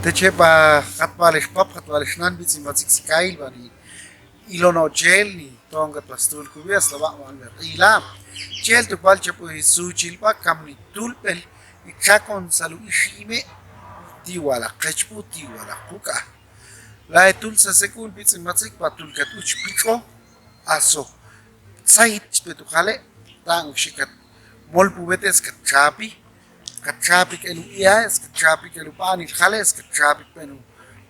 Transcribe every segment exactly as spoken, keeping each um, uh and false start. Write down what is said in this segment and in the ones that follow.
Techeb'al, jatb'al ex pap, jatb'al ex nan, b'itzin matsik sika'il b'ani ilon ochel ni toonkat b'aj stuul kubi, asla b'aq'b'an b'eq'iila. Chel tokb'al cheb'uy suuchil b'a kamni tuulb'el itxakon sal uixime', ti' wal aqechb'u, ti' wal aquk'a. Lae tuul sasek'ul b'itzin matsik b'a tuul kat uch pitx'o, aso tzayit chb'et ujale', taanxi kat molb'ub'ete es kat txaapi, kat txaapik el u iyae, es kat txaapik el u b'anil jale', es kat txaapik b'en u,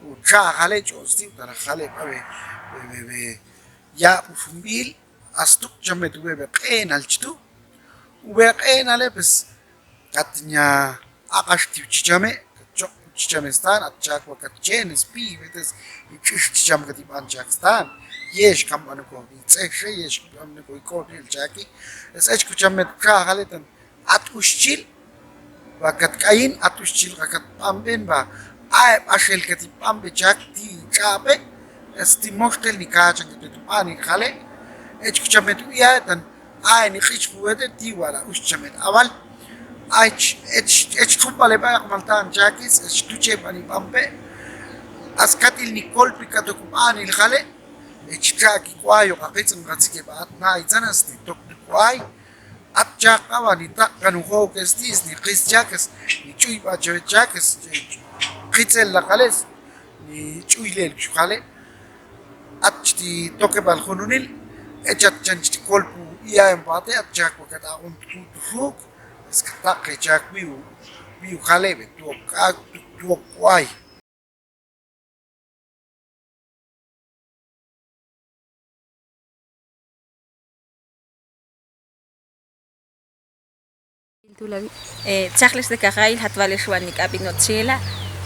u txa'ajale', ch'o'osti' u tala jale' b'a b'e, b'e, b'e, b'e ya'ab' u xumb'il, as tuq' chamb'et u b'e b'e q'eenal chi tu'. U b'e q'eenale', pues, kat ña aq'ax ti' u chichame', kat choq' u chichame staan, at chaak wa kat che'en, es pi'b'ete es i ch'ix chicham kat ib'an chaak staan. Ye'ex kamb'anukoj i tz'exe, ye'ex kamb'anukoj i k'oxel chaaki. Es ech ko chamb'et u txa'ajale' tan at uxchil, b'a kat k'ayin, at uxchil qa kat b'amb'en b'a, a'e b'axel kat ib'amb'e chaak ti' ch'a'be, es ti' moxtel ni kaachan kat b'et u b'anil jale', ech ko chamb'et u iyae tan, a'e ni q'ichb'ub'ete ti' wal a uxchamb'et a'b'al. Ech, ech, ech txumb'ale b'a yaq'mal taan chaaki, ech tucheb'an ib'amb'e, as katil ni kolpi kat ok u b'anil jale', ech txa'ki k'uay oq aqitz'in qa tzikeb'a at na'itzan, as ti' tokti k'uay, at chaak qa b'a ni taq'kan u jo'okesti, es ni qis chaak, es ni ch'uyb'a chave chaak, es qitzel la jale', es ni ch'uy leel kxu jale'. At chi ti' tokeb'al jununil, ech at chan chi ti' kolpu iyaem b'ate, at chaak wa kat aq'un tu' tu' xuuk, es kat taq'e chaak b'i u, b'i u jale' b'e tu'ok k'ak', tu'ok k'uay. Tula, eh, txajlex de kajayil, jatb'al ex wanik ab'in otxela,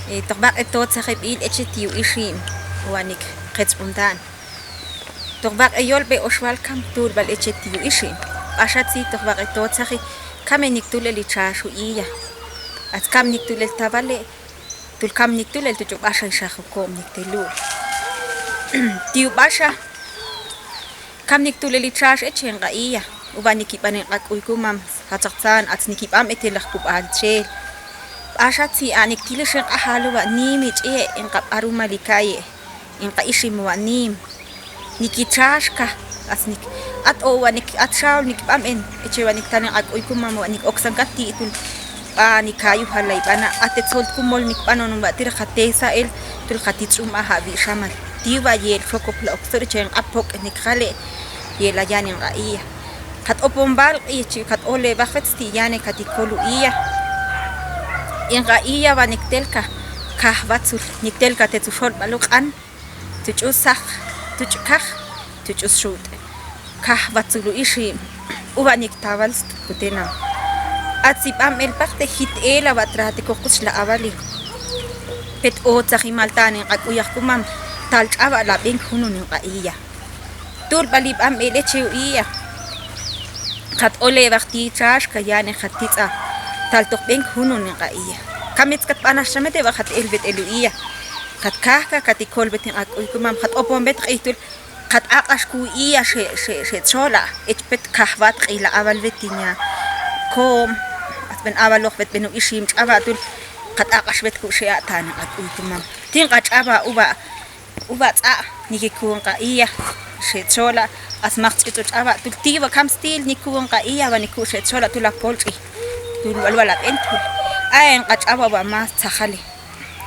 eh, toq b'aq'e tootzaji b'il eche ti' u ixim, wanik qetzb'untan. Toq b'aq'e yolb'e oxwal kam tuulb'al eche ti' u ixim. B'axa tzi toq b'aq'e tootzaji, kaminik tuulel itxax u iya. Atz kaminik tuulel tawale', tul kaminik tuulel tu' ch'u b'axa ixax u ko'mnik te lu'ul. Ti' u b'axa, kaminik tuulel itxax eche in q'a iya. U b'anik ib'an in q'a k'uykumam, jatxaqtzan, atz nik ib'amb'e te laj kub'al chel. B'axa tzi a'nik tilix in q'a jal u b'a nim ich'ie, in q'a b'arumal ikaye, in q'a ixim u b'a nim. Nik itxax ka, atz nik, at o b'anik, at xaol nik b'amb'en, eche b'anik tal in q'a k'uykumam, b'anik oksan kat ti' tul b'anik kayujal la ib'ana, at te tzoltkumol nik b'anon, b'a tirxa te sa'el, tul xa ti' tx'umb'aj ab'i xamal. Ti' b'a yel xokop la okstol eche in q'a pok' nik jale', yel la yan in q'a iya. Kat opon b'al q'i chi kat oleb'aj wet sti' yane kat ikol u iya. In q'a iya b'a nik tel ka, kaj b'a tzul, nik tel ka te tzul xolb'al u q'an. Tu' ch'u saq, tu' ch'u kaj, tu' ch'u sxuut'. Kaj b'a tzul u ixim, u b'anik tawal st-, kutenam. Atz ib'amb'el paqte jit ela b'a trate koq'us la awali. Pet otzajimal tan in q'a k'uyaj kumam, tal ch'aba' la b'en junun in q'a iya. Tuulb'al ib'amb'el eche u iya. Kat oleb'aj ti' txax ka yane kat titz'a, tal toq b'en junun in q'a iya. Kamitz kat b'anax xamete b'a kat elb'et el u iya. Kat kaj ka, kat ikolb'et in q'a k'uykumam, kat oponb'et q'ij tul, kat aq'ax ku iya xe, xe, xe txola', ech pet kajb'at q'ij la awal wet ti' ña ko'm, atz b'en awal oq wet b'en u ixim ch'aba' tul, kat aq'ax wet ku' xe a' tan in q'a k'uykumam. Ti' in q'a ch'aba' u b'a, u b'a tz'a', nik iku in q'a iya, xe txola', atz mak ch'ich'u ch'aba' tul ti' b'a kam stil, nik ku in q'a iya, b'a nik ku' xe txola' tul a polch'i. Tul b'al b'al a b'en tul. A in q'a ch'aba' b'a mas tzajale.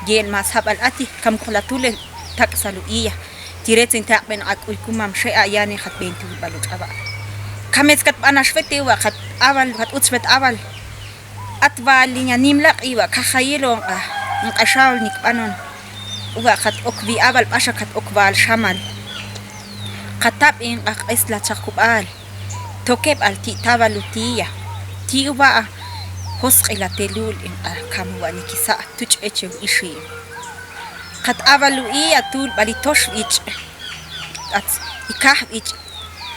Yel mas jab'al ati, kam k'ola tulel, tak'sal u iya. Tiretz in taq'b'en q'a k'uykumam xe a yane kat b'en tuulb'al u ch'aba'. Kamitz kat b'anax wet ti' u b'a kat awal, kat utz wet awal. At wal in ya nim laq'i wa kajayil o in q'a, in q'a xaol nik b'anon. U b'a kat ok wi awal b'axa kat ok wal xamal. Katab' in q'a q'es la chaq kub'al. Tokeb'al ti' tawal u tiya. Ti' u b'a josq'il a te lu'ul in q'a kam u b'a nik isa' tu' ch'u eche u ixim. Kat awal u iya tuulb'al i tox b'ich'. Atz i kaj b'ich'.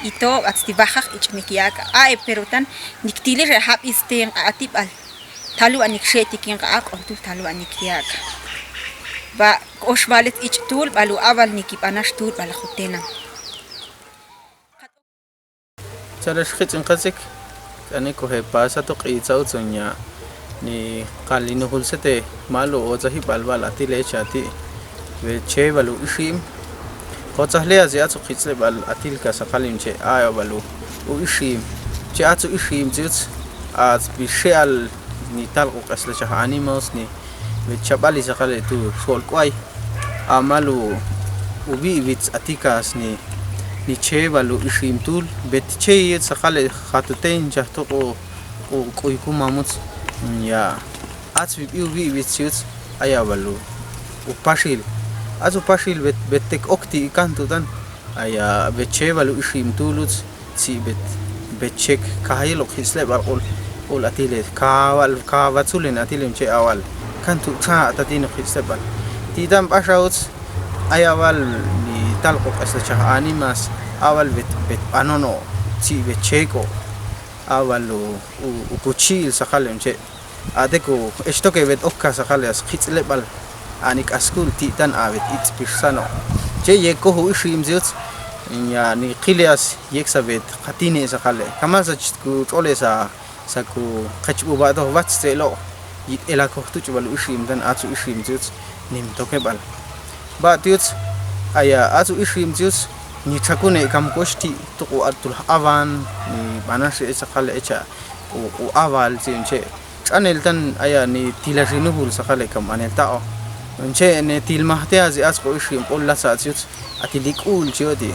I to' atz ti wajaj b'ich' nik yaq'. A'e pero tan nik tilix e jab'is te in q'a atib'al. Tal u b'a nik xe'tik in q'a aq'on tul tal u b'a nik yaq'. Ba k'ox bal et ich' tuul bal u a bal ni kib'anax tuul bal jutenam. Chalex jich' in qasik, k'ane ko je pasa to q'itza'utzon ya' ni qal li nujul sete malu o tzajib'al bal atil echa ti'. Be che bal u ixim. Jotzaj le asi atzu jich' le bal atil ka saqalem che a bal u ixim. Che atzu ixim tziyutz, atz bi xe'al ni tal q'uq'esla chaj anima utz ni Be chab'al i saqale tu xol k'uay. Amal u bi'witz atikas ni, ni che bal u ixim tul. Be che yet saqale jatuten chaj tu q'u, q'u, k'uy kumam utz. Ya, atz bi b'i u bi'witz chi utz. Aya bal u paxil. Atz u paxil be, be tek ok ti' kan tu tan. Aya be che bal u ixim tul utz. Tzi' be, be chek kajayel oq jitz'leb'al q'ul, q'ul atile, kawal, kawatzulen atilem che awal. Kan tu' cha' ta tin oq jitz'leb'al. Ti' tan b'axa utz, ay awal ni tal q'uq'esla chaj animas, awal be, be b'anon oq, tzi' be chek oq, awal u, u, u kuchi'il saqalem che. A te ku ex toke be t-ok ka saqale as jitz'leb'al. A ni k'askul ti' tan a be t-itz'pixsano'. Che yek koj u ixim tzi utz. Ya ni qile as yek sa be t-qatine saqale. Kamal sa chit ku ch'ole sa, sa ku qechb'ub'a' toj watz tze'lo'. Yit ela koj tuch' bal u ixim tan atz u ixim tzi utz. Nim tokeb'al. Ba' ti' utz. Aya atz u ixim tzi utz. Ni chakune' kam kox ti' tuq u at tulaj awan. Ni b'anax e saqale echa u, u awal tzi un che'. Ch'anel tan aya ni tilaxi nujul saqale kan b'anel taq'o. Unche' ne til majte asi atz q'u ixim q'ul latza' tzi utz. Atil ik'ul chi oti.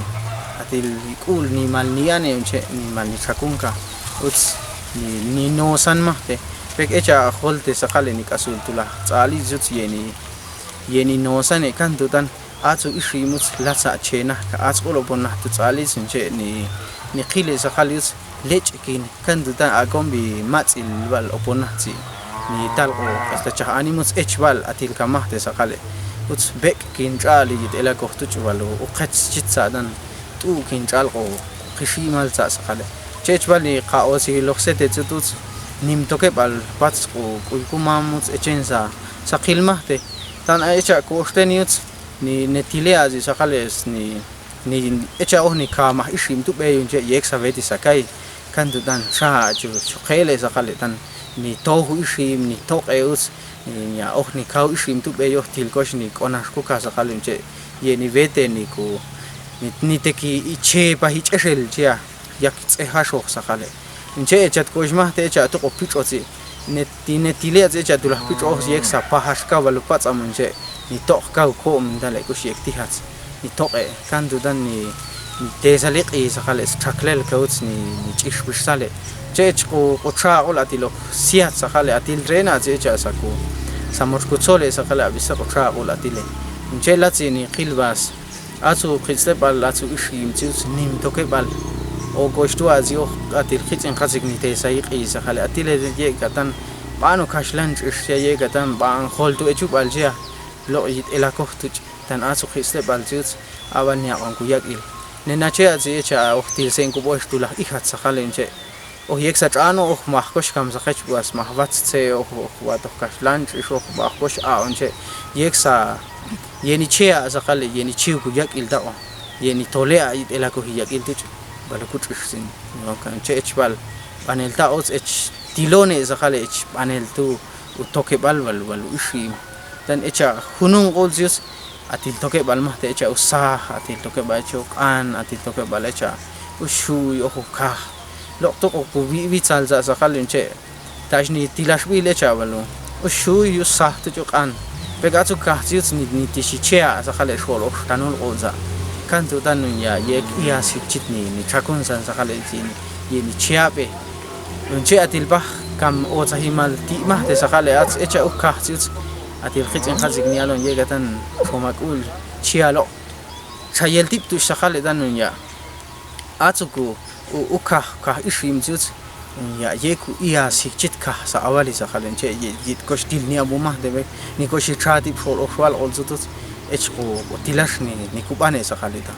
Atil ik'ul nimal ni ane unche' nimal ni chakunka. Utz ni, ni nosan majte. Pek echa ajolte saqale ni k'asul tulaj tz'ali tzi utz yeni, yeni nosane kan tu tan. Atz u ixim utz latza' che naj ka atz q'ul opon naj tu tz'ali tzi unche' ni, ni qile saqale utz. Lech' kin kan tu tan akon bi matz'il bal opon naj tzi'. Ni tal q'u hasta chaj anima utz ech bal atil ka majte saqale. Utz bek' kin ch'al i yit ela koj tuch' bal u qetz chit sa' tan. T'u' kin ch'al q'u qiximal tza' saqale. Che ech bal ni qa osi loj sete tzi utz. Nim tokeb'al patz q'u k'uy kumam utz echen sa, sa qil majte. Tan a echa' koxteni utz. Ni ne tile asi saqale es ni Ni echa oj ni ka maj ixim tu b'ey un che' yek sa beti sakay. Kan tu tan xa chu, chu qele saqale tan. Ni toj u ixim, ni toq'e utz. Ni nya oj ni ka u ixim tu b'ey oj til kox ni k'onax ku ka saqale un che'. Yeni bete ni ku, ni, ni te ki iche pa jich'exel che' a. Yak tz'ejax oj saqale. Un che' echat kox majte echa tu q'o pich'o tzi'. Ne ti, ne tile atz echa tulaj pich'o oj yek sa pajax ka bal u patz'am un che'. Ni toq ka u ko'm tale kux yek tijatz. Ni toq'e, kan tu tan ni, ni tesali q'i saqale stxaklel ka utz ni, ni ch'ix bix sale. Che' ech q'u, q'u chaq'ul atil oq siat saqale atil rena tzi echa sa ku. Sa mox ku tzole saqale ab'ise q'u chaq'ul atile. Che' latzi ni qil bas. Atzu qitz'leb'al atzu ixim tzi utz nim tokeb'al. O koxtu atzi oj atil qitz'in qatzik ni tesay q'i saqale atile yek' ka tan. B'an u kaxlan ch'ix ya yek' ka tan b'an jol tu echub'al che' a. Loq' yit ela koj tuch'. Tan atzu qitz'leb'al tzi utz, a bal ni aq'on ku yak'il. Nena che' atzi echa oj til sen ku b'ox tulaj ijat saqale un che'. Oj yek sa ch'ano oj maj kox kam saqech b'as maj watz tze oj, oj b'a toj kaxlan ch'ix oj b'a oj kox a un che'. Yek sa yeni che' a saqale yeni chiw ku yak'il taq'o. Yeni tole a yit ela koj yak'il tuch'. Bal ku ch'ix sin. Che' ech bal b'anel taq'o ech tilone saqale ech b'anel tu u tokeb'al bal, bal u ixim. Tan echa junun q'ul tzi utz. Atil tokeb'al majte echa u saj, atil tokeb'al echa u q'an, atil tokeb'al echa u xuy oj u kaj. Loq' tu q'u ku bi, bitzal tza saqale un che'. Tax ni tilax b'il echa bal u xuy u saj tuch' u q'an. Pek atzu kaj tzi utz ni, ni tixi che' a saqale xol oj tanul q'u tza. Kan tu tan un ya yek' ias jik chit ni, ni chakun san saqale tzi ni, yeni che' a b'e. Un che' atil b'aj kam otzajimal ti' majte saqale atz echa u kaj tzi utz. Atil qitz'in qatzik ni alon yek' a tan choma k'ul chi aloq'. Chayel tib' tuch saqale tan un ya'. Atzu ku u, u kaj, kaj ixim tzi utz. Un ya' yek' u ias jik chit kaj sa awali saqale un che' yit kox til ni ab'u majte b'ek. Ni kox i cha tib' xol oj xwal q'ul tzi utz. Ech q'u, q'u tilax ni, ni ku b'ane saqale tan.